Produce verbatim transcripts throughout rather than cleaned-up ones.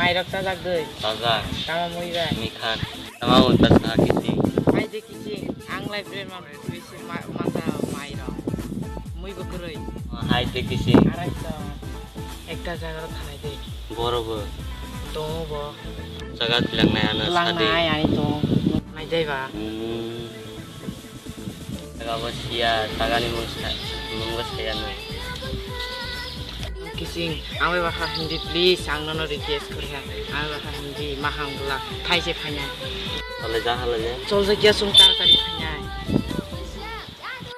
Mairok chajak doi. Chajak. Tama mui bai. Mikhan. Tama mui ta sa kisi. Hai de kisi. Ang lai bre ma bisi ma, masa mairok. Mui bo kwrwi. Hai de kisi. Arai to. Ekta jaga ro thanai de. Boro bo. Tongo bo. Jaga tilang nai ano sadi. Tilang nai ani to. Nai dai ba. Hmm. Jaga bo siya, jaga ni mung sa, mung bo saya nai. Kising, ang bai bakha hindi, please, ang nono request kori ha. Ang bai bakha hindi, maham gula, thai se phanya. Hale ja, hale ja. Chol ja kya sung taratari phanya.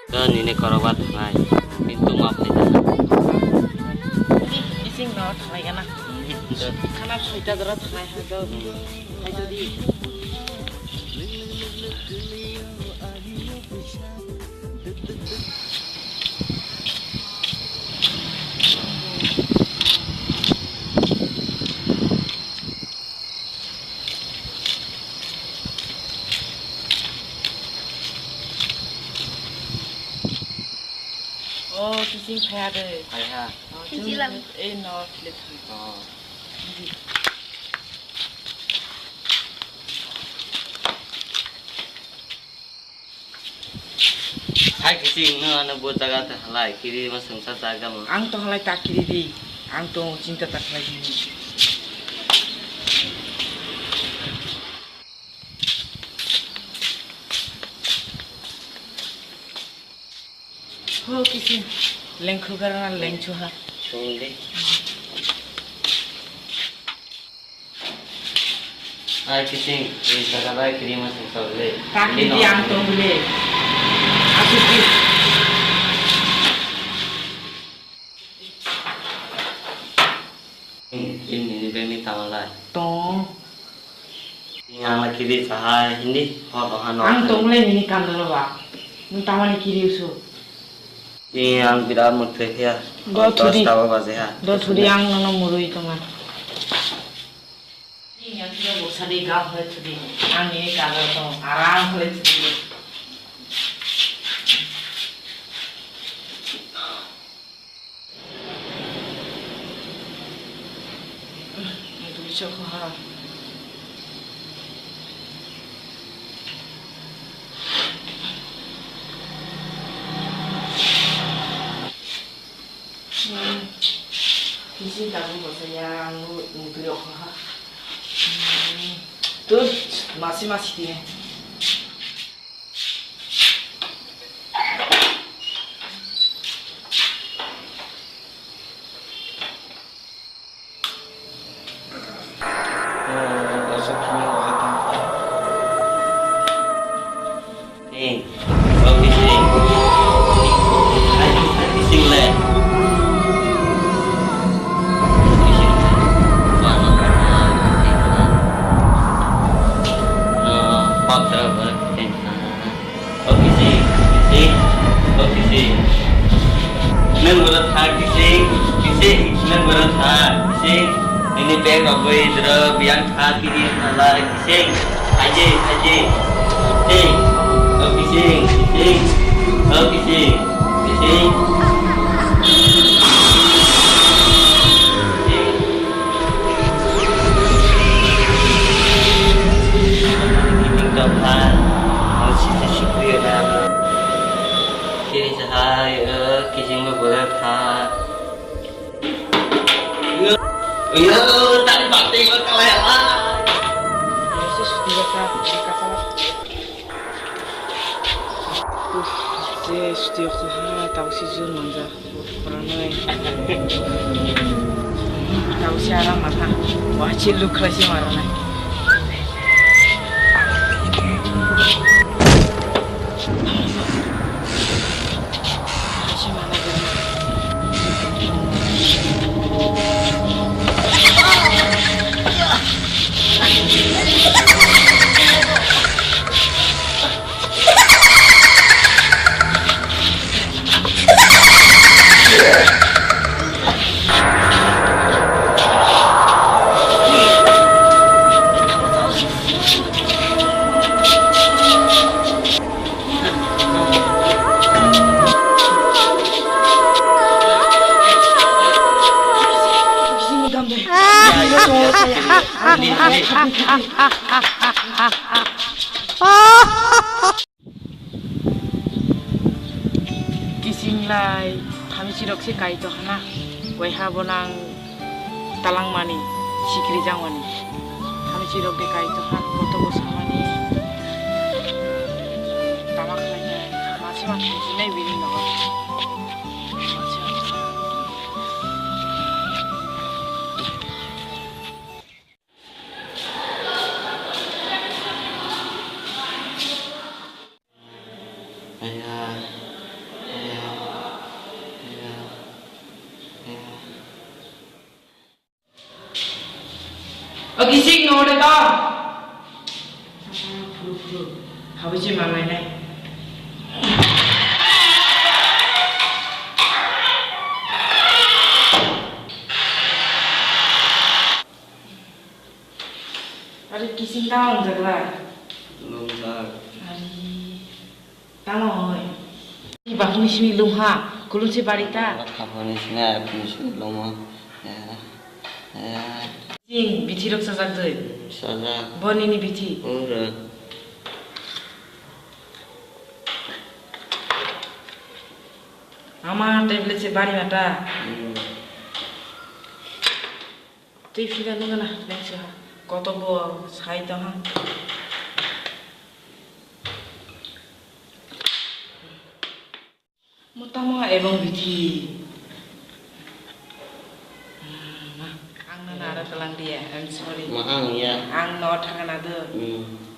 To nini korok ba thanai. Kintu ma phai ja. Kising no thanai gana. Khana soita dora thanai ha do. Hai to di. O kising phaya de. Phaya. O, Sing chwng chilang. Ei no kile thang. O. Hai kisi no ano bo jaga ta halai kiri ma sengsa jaga mo. Ang to halai ta kiri di. Ang to chinta ta khlai di. Ho kisi lengkhu garana lengchu ha. Sungdi. Ai kising, ui saka bai kiri ma sung sole. Kaki di ang tong le. Asuk di. Ini ni beng ni tamalai. Tong. Ini ang lagi di sahai hindi hot ohan. Ang tong le nini kandalo ba. Nung tamani kiri usu. Ini ang tidak mutri ya. Do thudi. Tawa baje ha. Do thudi ang nono murui tonga. Ini yang tidak bosa di gam hole thudi. Ang ini kandalo tong aram hole thudi. Mutui chokha. Kisi tabuk bosaya ang mutui chokha. Tut masi masi tine. O Kising, Kising, o Kising. Nang boro tha, Kising, Kising, nang boro tha, Kising. Nini bag rok bai dro, biyang tha, kiri tha lai, Kising. Aje, aje. Kising, o Kising, Kising, o Kising, Kising. Kising. Kini sahai, eh, kising lo boleh kha. Yo, tadi bakti lo kalah ya lah. Yesus, dia kha, dia kha. Uf, je suti okho ha, tausi jun manja. Pranai. Tausi aram mana. Wachi lukhlai si maranai. Kisinglai thamchi rok se kai to hana, waiha bo nang talangmani sikri jangmani thamchi rok de kai to ha koto bo samani tama khlai nai masi ma thamchi nai bini nogo. Aya, aya, aya, aya. Ogi sing no de ta. Phuru phuru. Hawi je mangai nai. Ari kising tamo wngjak lai? Lungjak. Ari tamo hoi? Ni bakhni simi lungha, kulun se bari ta? Khapani simi, akhni simi lungha. Ya, ya. Sing bithi rok sajak doi. Sajak. Boni ni bithi. Ura. Ama tablet se bari mata. Hmm. Twi phila nung gana nengsi ha. Koto bo sai tong ha. Motamo ebong bithi. Ang no nara talang dia, I'm sorry. Ma ang ya. Ang no thangana do. Hmm.